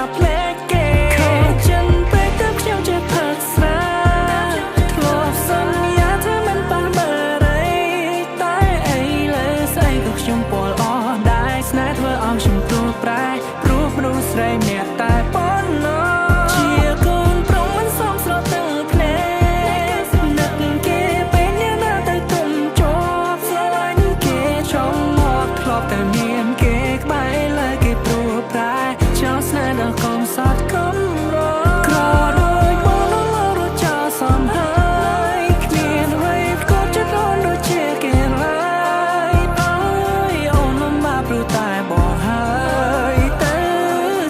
ប់ភ្លេចគេខកចិនពេកទៅខ្ញុំចេះផឹកស្រាធ្លាប់សន្យាថាមិនប៉ះបារីតែអីលើស្អីក៏ខ្ញុំពលអស់ដែរស្នេហ៍ធ្វើឲ្យខ្ញុំព្រួប្រែព្រោះមនុស្សស្រីម្នាក់តែប៉ុណ្ណោះជាកូនប្រុសមិនសមស្រទាំងភ្នែកនឹកគេពេលអ្នកណាទៅទុំជាប់ស្រឡាញ់គេចង់មកធ្លាប់តែមានគេក្បែរលើគេព្រួប្រែចោលស្នេហ៍ដល់កំសត់កំរក្រដូចបងនោះរត់ចោលសំហើយគ្មានអ្វីផ្គប់ចិត្តអូនដូចជាគេឡើយអើយអូនលំបាកព្រោះតែបងហើយទៅ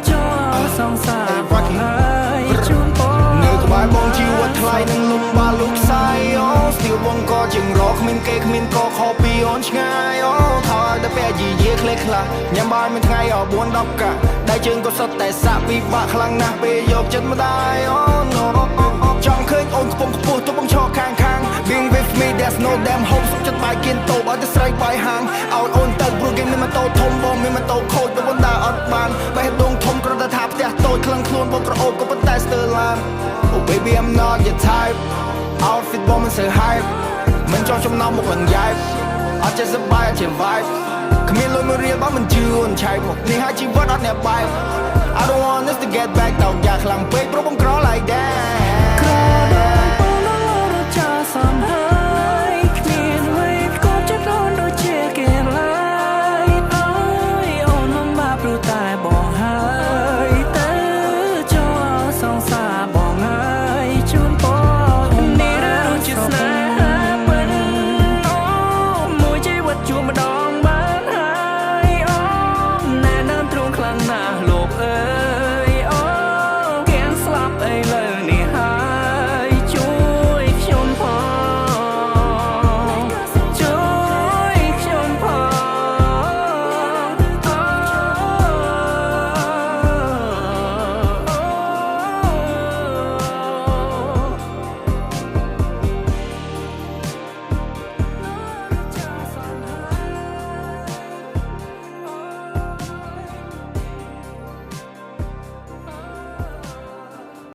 ចោលសង្សារបងហើយជូនបង នៅក្បែរបងជីវិតថ្លៃនឹងលំបាកលោកខ្សែអូស្ទៀវបងក៏ជាងរកគ្មានគេគ្មានកខពីអូនឆ្ងាយអូថោឲ្យតែពាក់យីយាខ្លេះខ្លះញ៉ាំបាយមួយថ្ងៃអ4 10កាក់ដៃជើងក៏សុទ្ធតែសាក់ពិបាកខ្លាំងណាស់ពេលយកចិត្តម្ដាយអូ no ចង់ឃើញអូនខ្ពង់ខ្ពស់ទោះបងឈរខាងខាង Being with me, there's no damn hope សុខចិត្តបាយគៀនតូបឲ្យតែស្រីបាយហាងឲ្យអូនទៅព្រោះគេមានម៉ូតូធំបងមានម៉ូតូខូចទៅបណ្ដាអត់បានបេះដូងធំគ្រាន់តែថាផ្ទះតូចក្លឹងខ្លួនបងក្រអូបក៏ប៉ុន្តែស្ទើរឡាន Oh baby, I'm not your type. Outfit បងមិនសូវ hype មិនចង់ចំណោមមុខឡើងយ៉ែបអត់ចេះសប្បាយអត់ចេះ vibe គ្មានលុយមួយរៀលបងមិនជឿអូនឆែកមកនេះហើយជីវិតអត់អ្នកបែប I don't want us to get back តោកយ៉ាខ្លាំងពេក។